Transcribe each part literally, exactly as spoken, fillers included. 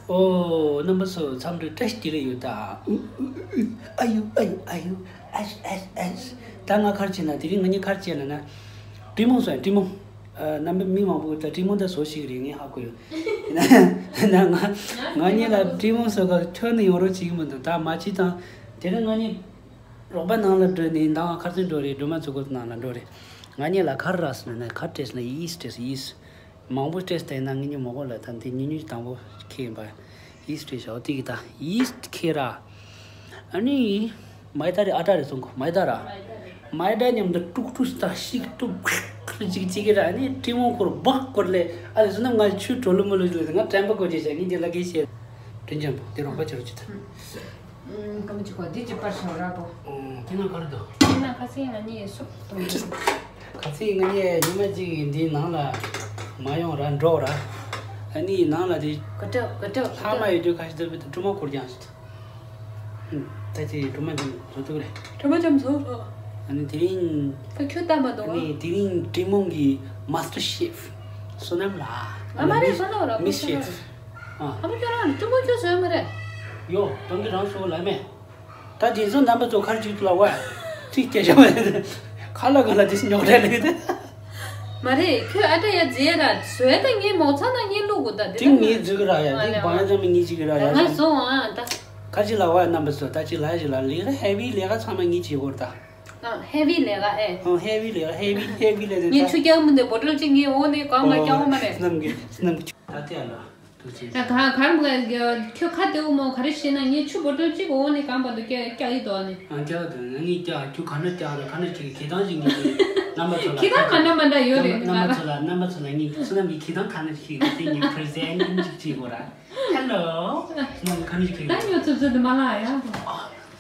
ཨོ། རྣམ་པ་ཚོ་འཚམས་འདྲི་བཀྲ་ཤིས་བདེ་ལེགས་ཡོད་ད། ཨུ་ཨུ་ཨུ་ཨུ། ཨ་ཡུ་ཨ་ཡུ་ཨ་ཡུ། ཨེས་ཨེས་ཨེས། ད་ང་ག་རེ་བྱས་ན། དེ་རིང་ང་གཉིས་ག་རེ་བྱས་ན་ན། ཀྲི་མོང་སོང་ཀྲི་མོང་། ཨ། རྣམ་པ་མི་མང་པོ་ད་ཀྲི་མོང་ད་བཟོ་ཤེས་ཀྱི་རེད། ངས་ཧ་གོ་ཡོད། ན་ང་ང་གཉིས་ལ་ཀྲི་མོང་བཟོ་ག་ཁྱོན་ནས་ཡོང་རོགས་བྱེད་ཀྱི་མི་འདུག་ད་མ་བྱེད་དང་། དེ་རིང་ང་གཉིས་རོགས་པ་ནང་ལ་འགྲོ་ནས་ད་ང་ཁ་སང་འགྲོ་རེད། སྒྲོལ་མ་མཚོ་སྒོ་ནང་ལ་འགྲོ་རེད། ང་གཉིས་ལ་ག་རེ་རག་ཟེར་ན་ནི། ག་རེ་སྤྲད་ཟེར་ན་ཡིས་སྤྲད་ཟེར། ཡིས། མང་པོ་སྤྲད་བསྡད་ན་ངེད་གཉིས་མོ་གོ་ལ་ད་འདི་ཉུང་ཉུང་དང་པོ་ཁྱེར་ཡིན་པ། ཡིས་སྤྲད་བཞག་དེ་གི་ད་ཡིས་ཁྱེར་ར། ཨ་ནི་མའི་ད་རེད། ཨ་ད་རེད་སོང་གོ། མའི་ད་ར། མའི་ད་མཉམ་དུ་ཀྲུག་ཀྲུག་ད་ཤིག་ཏུ་ཅིག་ཅིག་གི་ར། ཨ་ནི་ཀྲི་མོང་སྐོར་སྦག་སྐོར་ལས། ཨ་ལེ་སོ་ན་ང་ཆུ་གྲོ་ལུ་མོ་ལུ་ལུ་ང་དྲན་པ་གོ་ཅེ་བྱ་ངེད་འདི་ལ་གེ་བཤད། དྲིན་ཅན་པོ་དེ་རོགས་པ་བྱེད་རོགས་བྱེད་ད། ཀམ་ཅི་གོ་འདི་ཅི་པར་ཤོ་ར་པོ། ཁྱེད་ན་ག་རེ་འདུག་ཁྱེད་ན་ཁ་སང་ང་གཉིས་སུབ་བཏུང་། ཁ་སང་ང་གཉིས་ཉི་མ་གཅིག་འདིའི་ནང་ལ་མ་ཡོང་ར་འགྲོ་ར། ཨ་ནི་ནང་ལ་དེ་ག་ཏོ་ག་ཏོ་ལྷག་མ་ཡོད་དུས་ཁ་ཤས་དེར་བུད་དུ་ཀྲུ་མ་འཁོར་ཀྱང་ཞིག་ད་ཅི་ཀྲུ་མ་འཇམ་བཟོ་ཐུབ་རེད། ཀྲུ་མ་འཇམ་བཟོ། ཨ་ནི་དེ་རིང་ཁ་ཁྱོད་ལྟ་མ་འདུག་ཨ་ནི་དེ་རིང་ཀྲི་མོང་གི་མ་སི་ཊར་ཤེཕ་བསོད་ནམས་ལགས། ཨ་མ་རེད། མི་བསོད་ནམས་ར། མི་ཤེཕ། ཨ། ཨ་མ་ཁྱོད་རང་ཀྲུ་མ་ཁྱོད་བཟོས་མ་རེད། ཡོ། དོན་གྱི་རང་བཟོ་ལ་མེད། ད་དེ་ཚོ་རྣམ་པ་ཚོ་ཁར་ཅིག་ལ་བ། ཅིག་སྐད་ཆ་མ་རེད། ཁ་ལ་ག་ལ་དེ་ཉོག་རེད་ལེ་དེ། མ་རེད། ཁྱོད་ཨ་ཏྲ་ཡ་རྫི་ཡ་ར་བཟོས་ད་ངའི་མོག་ཚང་ན་ངའི་བླུག་གོ་ད་དེ། དེ་ངའི་རྫི་གི་ར་ཡ། དེ་བང་ཡ་ཚང་མ་ངའི་ཅིག་གི་ར་ཡ། ང་བཟོ་ཨ་ད། ཁ་ཅིག་ལ་བ་རྣམ་པ་ཚོ་ད་ཅིག་ལ་ཡ་ཅིག་ལ་ལས་ཀ་ཧེ་བི་ལས་ཀ་ཚང་མ་ངའི་ཅིག་གོ་ད། ཨ་ཧེ་བི་ལས་ཀ་ཨེ། ཨ་ཧེ་བི་ལས་ཀ་ཧེ་བི་ཧེ་བི་ལས་དེ་ངའི་ད། ཆུ་རྐྱང་མི་འདི་བོ་ཊལ་གཅིག་ངའི་འོག་ནས་གང་མ་རྐྱང་བ་མ་རེད། སྣམ་གི་སྣམ་གི་ད་དེ་ཨ་ལ། ཐུགས་རྗེ་ཆེ། ད་ག་གར་མ་ག་ཁྱོད་ཁ་དེའུ་མོ་ག་རེ་བཤད་ན་ངས་ཆུ་བོ་ཊལ་གཅིག་འོག་ནས་གང་བར་དུ་བཀྱག་བཀྱག་ཡི་དོ་ནི། ཨ་བཀྱག་དོ་ནི་ངས་བཀྱག་ཁྱོད་ག་ན་བཀྱག་ར་ག་ན་ཅིག་གི་ཁེ་དང་ཅིག་ངས་རྣམ་པ་ཚོ་ལ་ཁེ་དང་མ་འདྲ་མ་འདྲ་ཡོད་རེད། རྣམ་པ་ཚོ་ལ་རྣམ་པ་ཚོ་ལ་ངས་བསོད་ནམས་ཀྱི་ཁེ་དང་ག་ན་ཅིག་ཤིག་དེ་ངས་པི་རི་ཟེན་ཊིང་ཅིག་བྱེད་དགོས་ར། ཧེ་ལོ། བསོད་ནམས་ག་ན་ཅིག་ཁེ་ད་ཉོ་ཚུབ་ཚུབ་དུ་མ་ལ་ཡ། ཨ་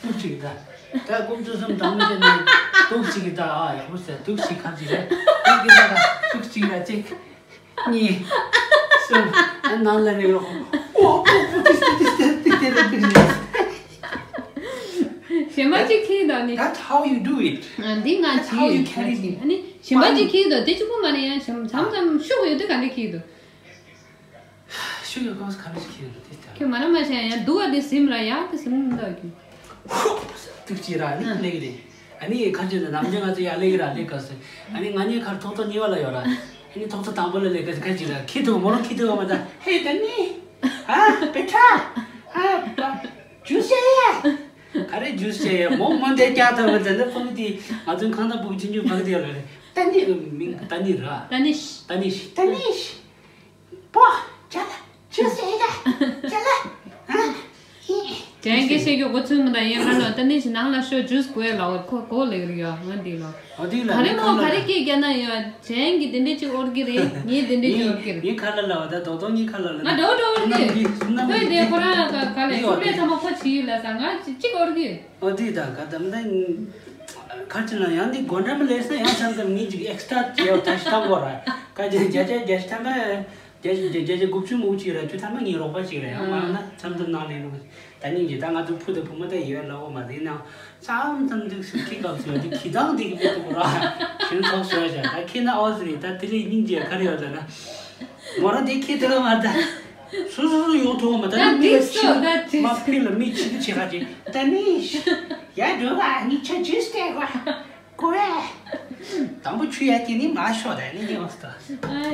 ཐུགས་ཅིག་ད། ད་ཀུན་སྤྱོད་སེམས་དྲང་མོ་བྱས་ནས་ཐུགས་ཅིག་ད། ཨ་ཡག་པོ་ཟེར། ཐུགས་ཅིག་ཁ་ཅིག་རེད། ཐུགས་ཀྱི་ད་ཐུགས་ཅིག་ར་ཅིག་གཉིས། གསུམ། ཨ་ནང་ལ་རེད་རོ། ཨོ་ཨོ་ཨོ་ཏི་ཏི་ཏི་ཏི་ཏི་ཏི། གཞན་པ་ཅིག་ཁྱེར་དང་ནི། That's how you do it. ཨ་འདི་ང་That's how you བྱེད། carry ང་བྱེད། ཨ་ནི་གཞན་པ་ཅིག་ཁྱེར་དང་དེ་གཅིག་པོ་མ་རེད་ཡ། གཞན་མཚམས་མཚམས་ཤུགས་ཡོད་དུས་ག་འདྲ་ཁྱེར་དང་། ཤུགས་ཡོད་ཁོག་ག་འདྲ་ཁྱེར་དང་དེ་ལྟར། ཁྱོད་མ་ར་མ་བྱས་ཡ་འདུག་བ་དེ་ཟིམ་ར་ཡ་དེ་ཟིམ་འདུག་གི། ཧུ། ཐུགས་ཆེ་ར་ནི་ཨ་ལེགས་རེད། ཨ་ནི་ཁ་ཆེ་ནི་ནམ་རྒྱུན་ང་ཚོ་ཡར་ལེགས་ར་ལེགས་ག་ཟེར། ཨ་ནི་ང་གཉིས་ཁར་ཐོག་ཐོག་གཉིས་པ་ལ་ཡོད་ར། ཨ་ནི་ཐོག་ཐོག་དང་པོ་ལ་ལེགས་ག་ཟེར། ཁ་ཆེ་ར་ཁྱི་ཐུག་མོ་རང་ཁྱི་ཐུག་མ་ད། ཧེ་ད་ནི། ཨ་པེ་ཁྲ། ཨ་པ། ཇུས་བྱས་ཡ། ག་རེ་ཇུས་བྱས་ཡ། མོ་མོ་འདས་ཀྱག་ད་བ་ད་ནི་ཕུ་མི་དེ་ང་ཚོའི་ཁང་ད་ཕུ་གི་ཆུང་ཆུང་བག་དེ་ཡོད་ར་རེད། ད་ནི་མིང་ད་ནི་ར། ད་ནི་ཤི། ད་ནི་ཤི། ད་ནི་ཤི། པོ། ཅ་ལ། ཇུས་ཡེ་ག་ཅ་ལ། ཨ། ཧི། ཅན་གྱི་ཤེས་རྒྱུ་གོ་ཚུལ་མི་འདྲ་ཡིན་ཁ་ལོ། ད་ནི་ཞིག་ནང་ལ་ཤོ་ཇུས་གོ་ཡ་ལ་འོ་ཁོ་གོ་ལེགས་རིག་ཡོ་ང་འདི་ལོ། ཨ་འདི་ལ་ག་རེ་མོ་ག་རེ་སྐད་རྒྱག་ན་ཡོ། ཅན་གྱི་དེ་འདྲས་ཅིག་འོར་གི་རེད། ངའི་དེ་འདྲས་ཅིག་འོར་གི་རེད། ངའི་ཁ་ལ་ལ་བ་ད་རྡོག་རྡོག་ངའི་ཁ་ལ་ལ་ང་འདྲ་བོ་འདྲ་བོ་འོར་གི། ཁོས་དེ་ཁོ་རང་ག་ག་ལས་ཤུགས་ལས་ཚང་མ་ཁོ་བྱིས་ཡོད་ལ་ས་ང་ཅིག་འོར་གི། ཨོ་དེ་ད་ག་ད་མི་ད་ཁ་ཅིག་ལ་ཡང་འདི་སྒོ་འགྲམ་ལས་ས་ཡང་ཚང་ཚང་ངེད་ཅིག་ཨེག་སི་ཊ་ར་བྱེད་ཡོད་ད་ཤི་ཐང་གོ་ར་ཀ་ཅེ་བརྒྱ་ཆ་བརྒྱ་ཆ་ཐམ་པ་བརྒྱ་ཆ་བརྒྱ་ཆ་དགུ་བཅུ་མུ་ཅིག་ར་ཁྱོད་ཐམ་པ་ངའི་རོགས་པ་ཅིག་ར་ཡང་མ་ན་ཚང་ཚང་ནང་ལས་ནུ་ད་ནིང་གི་ད་ང་ཚོ་བུ་དང་བུ་མོ་ད་ཡོད་ལ་འོ་མ་དེ་ན་ཚང་ཚང་འདུག་སུ་ཁི་སྐབས་སུ་ཡོད་དེ་ཁི་ཐང་དེ་གི་མེད་དུ་གོ་ར་ཁྱོད་ཚོགས་སོ་ཡ་ད་ཁི་ན་ཨོ་ཟི་རི་ད་དེ་ལས་སྙིང་རྗེ་ག་རེ་ཡོད་ད་ན་མོ་ར་དེ་ཁི་དེ་ལ་མ་ད། སུ་སུ་སུ་ཡོང་ཐུབ་མ་ད་ད་ནི་འདི་ལ་ཤི་ད་དེ་མ་ཕི་ལ་མི་ཆི་གི་ཆེ་ཁ་ཅིག་ད་ནི་ཡ་འགྲོ་ག་ནི་ཆ་ཇུས་སྟེ་ག་གོ་བས། དང་པོ་ཆུ་ཡ་དེ་ནི་མ་ཤོ་ད་ནི་ཉི་འོ་སྟ་ཨ་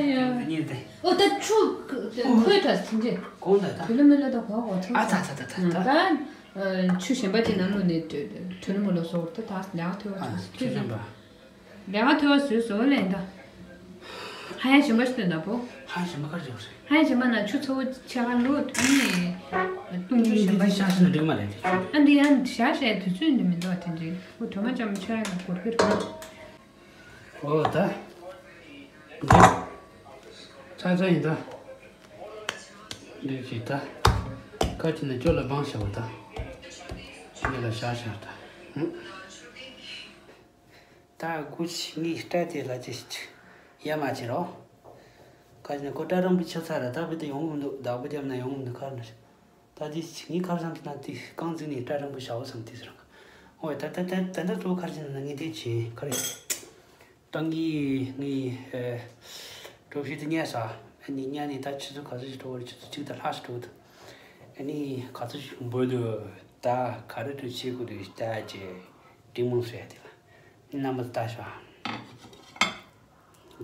ཡ་ནི་དེ་ཨོ་ད་ཆུ་ཁོས་ད་སིན་ཅེ་གོང་ད་ད་དུ་ལ་མི་ལ་ད་གོ་གོ་ཐུབ་ཨ་ད་ད་ད་ད་ད་ཆུ་གཞན་པ་ཅིག་ནང་ལོ་ནས་དུ་ལ་མི་ལོ་སོ་ད་ད་ལ་ཐུ་བ་ཆུ་གཞན་པ། ལས་ཀ་ཐོས་པ་བཟོས་བཟོ་ལེན་ད། ཧ་ཡང་ཞིམ་པ་ཞིག་ལེན་ད་པོ། ཧ་ཡང་ཞིམ་པ་ག་རེ་བཟོས་རེད། ཧ་ཡང་ཞིམ་པ་ན་ཆུ་ཚ་བོ་ཆེ་ག་ལོ་ཨ་ནི། བཏུང་ཆུ་ཞིམ་པ་ཞིག་ཤ་ཞིམ་འགྲིག་མ་རེད། ཨ་འདི་ཡང་ཞག་ཞག་དུས་ཚོད་འདི་མི་འདུག་དེ་འདྲའི་ཁོ་དོ་མ་ཅམ་ཆ་ཡང་གོར་གི་རེད། ཨོ་ད། འདི། ཚ་ཚ་ཡིན་ད། འདི་ཅིག་ད། ཁ་ཅིག་ནས་ཅོ་ལ་སྦང་བྱ་བ་ད། འདི་ལ་ཞག་ཞག་ད། ཧུམ། ད་དགུ་ཆི་ངའི་སྐྲ་དེ་ལ་ཅི་ཞིག་ཡ་མ་ཆེ་རོ། ཁ་ཅིག་ནས་ཁོ་སྐྲ་རིང་པོ་ཆགས་ཚར་ར་ད་བུ་དེ་ཡོང་གི་མི་འདུག་བདག་པོ་རྒྱབ་ན་ཡོང་གི་མི་འདུག་ཁར་ན་རེད། ད་དེ་ངའི་ཁར་སང་དེ་ན་དེ་རྐང་འཛིན་ནས་སྐྲ་རིང་པོ་བྱའོ་བསམ་དེ་ཟེར་རང་། ཨོ་ད་ད་ད་ད་ད་གཙོ་བོ་ཁར་ཅིག་ན་ངས་དེ་བྱས་ཁར་ཡོད། ཏང་གི་ངའི་ཨེ། གྲོ་ཕྱེ་དེ་ཉལ་ས། ཨ་ནི་ཉལ་ནས་ད་ཆུ་ཚོད་ག་ཚོད་ཞིག་འགྲོ་བ་རེད། ཆུ་ཚོད་གཅིག་དང་ལྷག་ཞིག་འགྲོ་གི་འདུག་ཨ་ནི་ག་ཚོད་ཞིག་འབོད་དུ་ད་ག་རེ་འདྲ་བྱེད་དགོས་དུས་ད་ཅེ་འབྲི་མོ་ཟེར་ཡ་དེ་ལ་རྣམ་པ་ལྟ་ཤོག་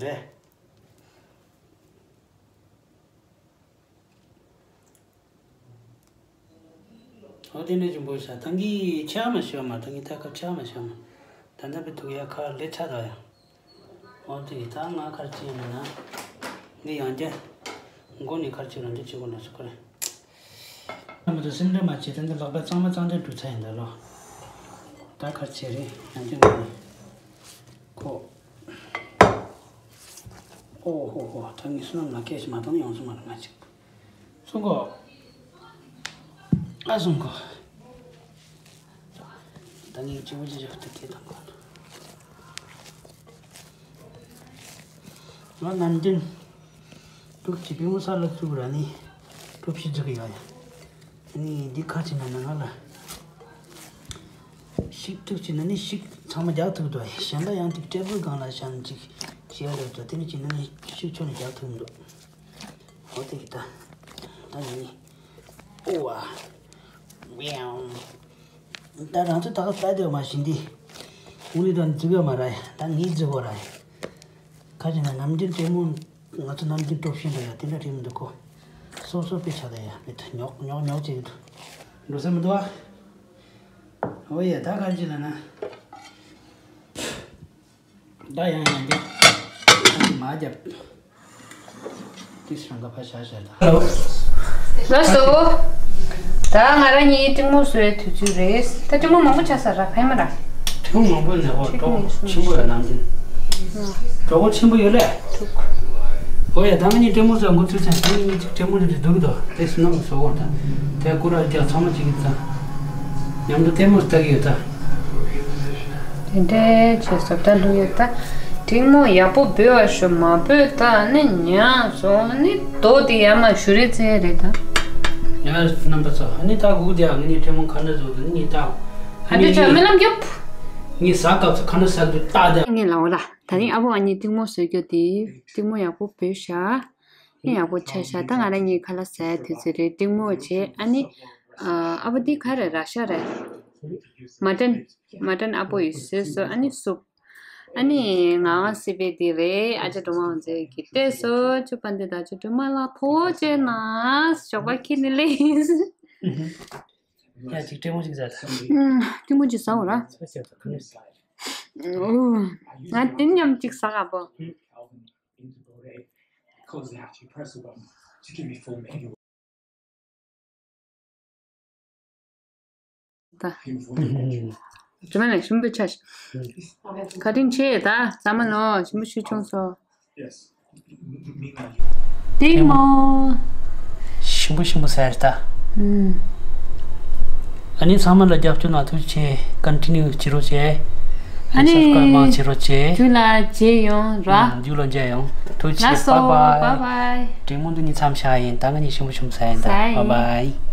རེད། ཨོ་དེ་འདྲ་ཅིག་འབོད་ཤག་ད་ངས་ཆ་མ་ཤོར་མ། ད་ངས་ད་ཁ་ཆ་མ་ཤོར་མ། ད་ལྟ་བི་ཐུག་ཡ་ཁ་ལེ་ཆ་ད་ཡ། ཨོ་དེ་ད་ང་ཁར་ཅི་ཡོད་ན་ན། ངས་ཡང་བསྐྱར་མགོ་ནས་ཁར་ཅི་རང་ཅི་བྱེད་དགོས་ན་སུ་ཁར། ཨ་མ་དུ་སེམས་ཁྲལ་མ་བྱེད། ད་འདི་ལག་པ་གཙང་མ་གཙང་དྲག་འགྲོ་ཚར་ཡིན་ད་ལོ། ད་ཁར་ཅི་རེད་ཡང་བསྐྱར་མགོ་ནས་ཁོ། ཨོ་ཧོ་ཧོ། ད་ངས་བསོད་ནམས་ལ་སྐད་ཞིག་མ་བཏང་ན་ཡོང་སོང་མ་རེད་ང་ཅིག་སོང་གོ། ཨ་སོང་གོ། ད་ངས་གཅིག་པུ་གཅིག་ཅག་ཏུ་སྐད་བཏང་གོ། ང་ནམ་རྒྱུན་དུག་ཅིག་པུས་མོ་ས་ལ་བཙུགས་ར་ནི་གྲོ་ཕྱི་འཛུགས་ཡོད་ཡ། ནི་འདི་ཁ་ཅིག་ན་ན་ང་ལ། ཤིག་ཐུག་ཅིག་ན་ནི་ཤིག་ཚང་མ་རྒྱག་ཐུབ་འདུག་གཞན་པ་ཡང་ཅིག་ཊེ་བལ་སྒང་ལ་བཞག་ཅིག་བྱེད་ཡ་རེད་འདུག་དེ་ནི་ཅིག་ན་ནི་ཤིག་ཕྱོགས་ནས་རྒྱག་ཐུབ་འདུག་འོ་དེ་གི་ད། ད་ནི་ནི། ཨོ་ཝ། ཝེའོ། ད་རང་ཚོ་ད་ག་ལྟ་དེ་མ་བཞིན་འདི། འུ་ལི་ད་འཛུགས་ཡ་མ་ར་ཡ། ད་ངས་འཛུགས་གོ་ར་ཡ། ཁ་ཅིག་ན་ནམ་རྒྱུན་ལྟད་མོ། ང་ཚོ་ནམ་རྒྱུན་སྟོབས་ཤིན་ཏུ་ཡ་དེ་འདྲ་རེད་མི་འདུག་གོ། སོ་སོ་དཔེ་ཆ་ད་ཡ་མི་ད་ཉོག་ཉོག་ཉོག་ཅིག་འགྲོ་ས་མི་འདུག་ཨ། ཨོ་ཡ་ད་ག་ཅི་ལ་ན། ད་ཡང་ཡང་འདི་ཁ་ཅིག་མ་རྒྱབ། ཏིས་རང་ག་ཕ་ཤ་ཤ་ད། ལགས་སོ། ད་ང་རང་གཉིས་ཏིང་མོ་བཟོ་བའི་དུས་ཚོད་རེད། ད་ཏིང་མོ་མང་པོ་ཆགས་ས་ར་ཕན་མ་ར། ཏིང་མོ་མང་པོ་ནས་ཧོ་གྲོགས་ཆེན་པོ་ཡོད་ནམ་རྒྱུན། གྲོགས་པོ་ཆེན་པོ་ཡོད་ལེ། ཐུག་ཨོ་ཡ་ད་ང་གཉིས་ཏིང་མོ་བཟོ་འགོ་ཚུགས་ཚེ་ད་ངས་གཉིས་ཅིག་ཏིང་མོ་རེ་རེ་འདུག་གི་འདུག་དེ་སུ་ནམ་བཟོ་གོ་ད། དེ་ཀུ་ར་རྒྱག་ཚང་མ་བྱེད་ཀྱི་ད། མཉམ་དུ་ལྟད་མོ་ལྟ་གི་ཡོད་ད། དེ་འདྲའི་བྱས་སོ་ད་ལུས་ཡོད་ད། ཏིང་མོ་ཡག་པོ་འབོད་བ་ཞུ་མ་འབོད་ད་ནི་ཉག་སོང་ནི་རྡོ་དེ་ཡར་མ་ཞུ་རེ་ཚེ་རེད་ད། ཡ་རྣམ་པ་ཚོ་ཨ་ནི་ད་གུག་དེ་ཨ་ངེད་གཉིས་ལྟད་མོ་ཁ་འདྲ་བཟོ་དུ་ནི་ད། ཨ་འདྲ་ཆ་རྨི་ལམ་རྒྱབ། ངས་ཟ་སྐབས་སུ་ཁ་འདྲ་ཟ་དུ་ལྟ་དེ། ངས་ལའོ་ལ་ད་རིང་ཨ་བོ་ཨ་ནི་ཏིང་མོ་བཟོས་རྒྱུ་དེ་ཏིང་མོ་ཡག་པོ་འབོད་ཤག་ཡག་པོ་ཆ་ཤག་ད་ང་རང་གཉིས་ཁ་ལག་ཟ་ཡ་དུས་ཚོད་རེད། ཏིང་མོ་བྱས་ཨ་ནི། ཨ་བོ་འདི་ག་རེ་ར་ཤ་རེད། མ་ཏན། མ་ཏན་ཨ་བོ་ཡིས་བཟོས་སོ་ཨ་ནི་སུབ། ཨ་ནི་ང་སི་པེ་འདི་རེད། ཨ་ཅག་སྒྲོལ་མ་འོང་ཚེ་གི་ལྟས་སོ་ཅུ་པན་དེ་ད་ཅུ་སྒྲོལ་མ་ལ་ཐོ་ཅེ་ན་ཞོགས་པ་ཁྱི་ནི་ལེ། ཡ་ཅིག་ཏྲེ་མོ་ཅིག་ཟ་ད། ཏྲེ་མོ་ཅིག་ཟ་འོ་ར། ང་དེ་མཉམ་ཅིག་ཟ་ག་བོ། ད། ཇོ་མ་ལ་ཞིམ་པོ་ཆ་ཤག་བཀའ་དྲིན་ཆེ་ད་ཟ་མ་ལོ་ཞིམ་པོ་ཞུ་བྱུང་སོ། ཏིང་མོ། ཞིམ་པོ་ཞིམ་པོ་ཟེར་ད། ཨ་ནི་ཚང་མ་ལ་རྒྱབ་སྐྱོར་གནང་ཐུགས་རྗེ་ཆེ། ཀོན་ཊི་ནིའུ་བྱེད་རོགས་བྱེད། ཨ་ནི་སབ་སི་ཀ་རབ་མང་བྱེད་རོགས་བྱེད། རྒྱུ་ལ་མཇལ་ཡོང་ར། རྒྱུ་ལ་མཇལ་ཡོང་། ཐུགས་རྗེ་ཆེ། ལགས་སོ། བཱའི་བཱའི། བཱའི་བཱའི། ཏིང་མོ་འདི་ནི་མཚམས་བཞག་ཡིན། ད་ང་གཉིས་ཞིམ་པོ་ཞིམ་པོ་ཟ་ཡིན་ད། ཟ་ཡིན། བཱའི་བཱའི།